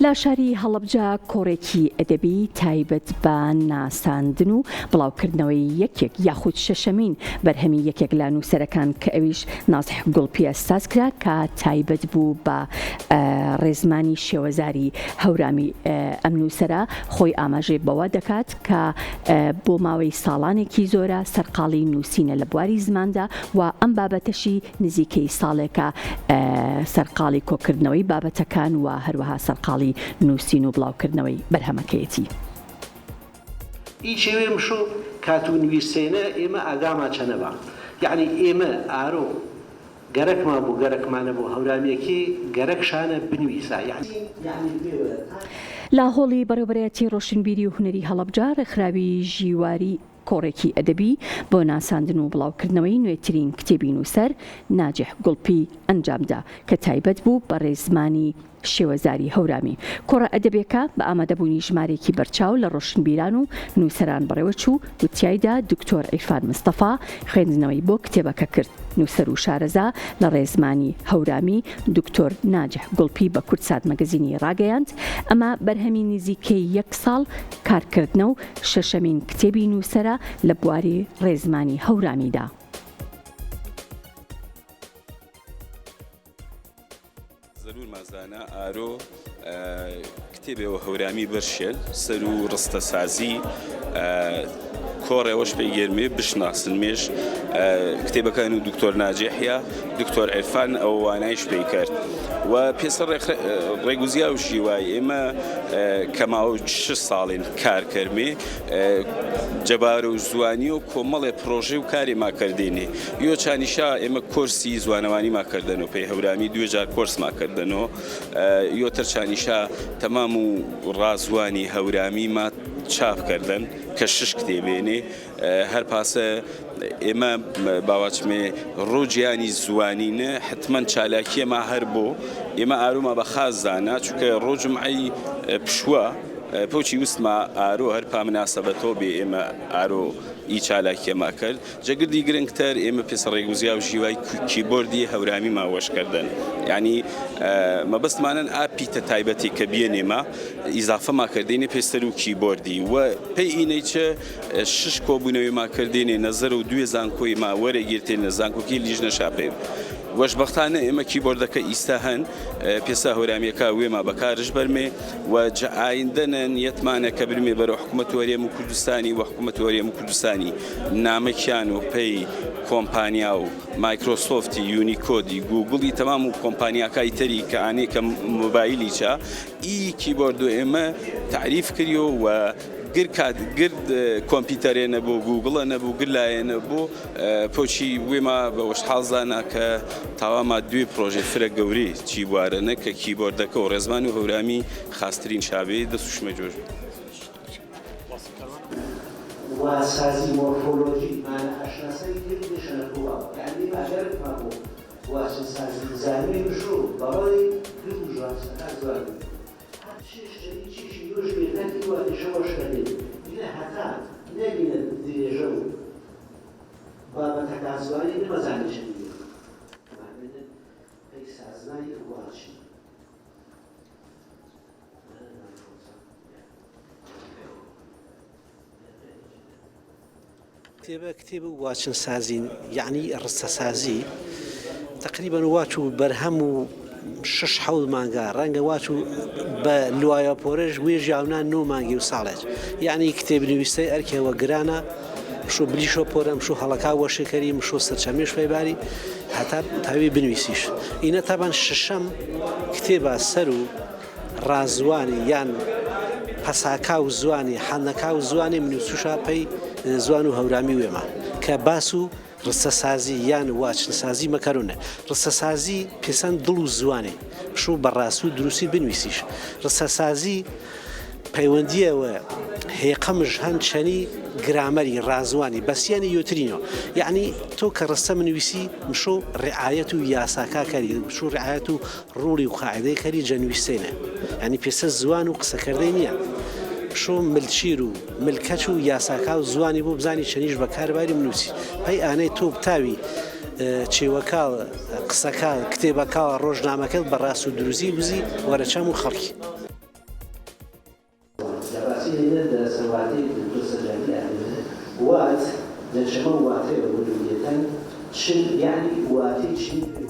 لە شاری هەڵەبجە کۆڕێکی ئەدەبی تایبەت بە ناساندن و بڵاوکردنەوەی یەکێک یاخود شەشەمین بەرهەمی یەکێک لە نووسەرەکان کە ئەویش نازح گوڵپیە سازکرا کە تایبەت بوو بە ڕێزمانی شێوەزاری هەورامی ئەم نووسەرە خۆی ئاماژەی بەوە دەکات کە بۆ ماوەی ساڵانێکی زۆرە سەرقاڵی نووسینە لە بواری زماندا و ئەم بابەتەشی نزیکەی ساڵێکە سەرقاڵی کۆکردنەوەی بابەتەکان و هەروەها سەرقاڵی نووسین و بڵاوکردنەوەی بەرهەمەکەیەتی. ئی چێوێ مشۆ کاتوو نویسێنە ئێمە ئاگاما چەنە با یەعنی ئێمە ئارۆ گەرەکما بوو گەرەکمانە بۆ هەورامیەکێ گەرەک شانە بنویسا یەعنی پێوە تا. لە هۆڵی بەڕێوەبەرایەتی ڕۆشنبیری و هونەری هەڵەبجە، ڕێکخراوی ژیواری کۆڕێکی ئەدەبی بۆ ناساندن و بڵاوکردنەوەی نوێترین کتێبی نووسەر ناجح گوڵپی ئەنجامدا کە تایبەت بوو بە ڕێزمانی شێوەزاری هەورامی. کۆڕە ئەدەبیەکە بە ئامادەبوونی ژمارەیەکی بەرچاو لە ڕۆشنبیران و نووسەران بەڕێوەچوو و تیایدا دکتۆر عیرفان مستەفا خوێندنەوەی بۆ کتێبەکە کرد. نووسەر و شارەزا لە ڕێزمانی هەورامی دکتۆر ناجح گوڵپی بە کوردسات مەگەزینی ڕاگەیاند، ئەمە بەرهەمی نزیکەی یەک ساڵ کارکردنە و شەشەمین کتێبی نووسەرە لە بواری ڕێزمانی هەورامیدا. زەرورمان زانا ئارۆ کتێبێ وە هەورامی بەرشێل سەر و ڕستەسازی کۆڕێ وەش پێی گەرمێ بشناسن مێش کتێبەکان و دکتۆر ناجێحیا دکتۆر عرفان ئەو وانایش پێی کرد و پێسە ڕێگوزیا و شیوای ئێمە کەماوە شش ساڵین کار کەرمێ جەبار و زوانی و کۆمەڵێ پرۆژەی و کاری ما کردینی یۆ چانیشا ئێمە کۆرسی زوانەوانی ما کردن و پێی هەورامی دوێ جار کۆرس ما کردن و یۆتر چانیشا تەمام و ڕازوانی هەورامی ما چاپ کردن کە شش کتێبێنێ هەر پاسە ئێمە باواچمێ ڕۆژیانی زوانی نە حتمما چالاکیە ما هەر بۆ ئێمە ئاروما بە خاس زانا چونکە ڕۆژمعی پشووە پۆچی وستما ئارۆ هەر پا مناسبەتۆ بێ ئێمە ئارۆ ئی چالاکیەما کرد جەگردی گرنگتر ئێمە پێسە ڕێگوزیا و ژیوای کیبۆردی هەورامی ما وەش کردن یعنی مەبەستمانن ئا پیتە تایبەتی کە بیەنێما ئیزافەما کردینێ پێستەر و کیبۆردی و پێی ئینەی چ شش کۆبوونەوەی ما کردینێ نەزەر و دوێ زانکۆی ما وەرە گیرتێن لە زانکۆکی لیژنە شاپێ وەشبەختانە ئێمە کیبۆردەکە ئیستا هەن پێسا هەورامیەکە وێما بەکارش بەرمێ و جە ئایندەنە نیەتمانە کە برمێ بەرەو حکومەت هەرێم و کوردستانی و حکومەت هەرێم و کوردستانی نامەکیان و پەی کۆمپانیا و مایکرۆسۆفتی یونیکۆدی گوگڵی تەمام و کۆمپانیاکای تەری کە ئانێ کە مۆبایلی چا ئی کیبۆرد و ئێمە تەعریف کریۆ و گر کات گرد کۆمپیوتەرێ نەبوو گوگڵە نەبوو گر لایێ نەبوو پۆچی وێما بە وەشحاڵ زانا کە تاواما دوێ پرۆژەی فرە گەورەی چی بوارەنە کە کیبۆردەکە و ڕێزمان و هەورامی خاسترین شابێ دەس و شمە جۆش. واسازی مۆرفۆلۆژی مانە ئاشناسای گرد نشەنە کوڵا یانی ئێمە ئەگەرەکمان بۆ واچنسازی بزانیمێ مشۆ بەڵێ گرد و ژوانسەکا زوانی هەر چێشتە ئی چیشی یۆش بێ هەر ئی واتیشە وەش کەێ ئینە هەتا نەبینە درێژە و بابەتەکا زوانی نمەزانی چەنی بێ مانە پەی سازمانی واچی. کتێبە کتێب واچن سازین یەعنی ڕستەسازی تەقریبەن واچ و بەرهەم و شش حەوت مانگا ڕەنگە واچ و بە لوایە پۆرش وێژ یاونان نۆ مانگی و ساڵێک یەعنی کتێب نویستەی ئەرکێوە گرانە مشۆ بلیشۆ پۆرە مشۆ هەڵەکا وەشێکەری مشۆ سەرچەمێش پەیباری هەتا تاوی بنویسیش ئینە تابان ششەم کتێبە سەر و ڕازوانی یان پەساکا و زوانی حەنەکا و زوانی منوسوشا پەی زوان و هەورامی وێما کە باس و ڕستەسازی یان واچنسازی مەکەرونە ڕستەسازی پێسەند دڵ و زوانێ شو بە ڕاست و دروستی بنویسیش ڕستەسازی پەیوەندیەوە هێقەمژ هەن چەنی گرامەری ڕازوانی بەسیانی یۆترینۆ یعنی تۆ کە ڕستە منویسی مشۆ ڕعایەت و یاساکا کەری مشۆ ڕعایەت و ڕوڵی و قاعدەی کەری جەنویسێنە یعنی پێسە زوان و قسەکردەی نییە شۆ ملچیر و ملکەچ و یاساکا و زوانی بۆ بزانی چەنیش بەکارباری منوسی پەی ئانەی تۆ بتاوی چێوەکە قسەکە کتێبەکە ڕۆژنامەکە بە ڕاست و دروستی بزی وەرەچەم و خەڵکی. ڕاسی هێنە دە سەر واتەی دکتۆر سەجادی ئاهێنە وات دە چەمە واتەێ وەلوودیەتەن چن یەعنی واتەی چنی پێ.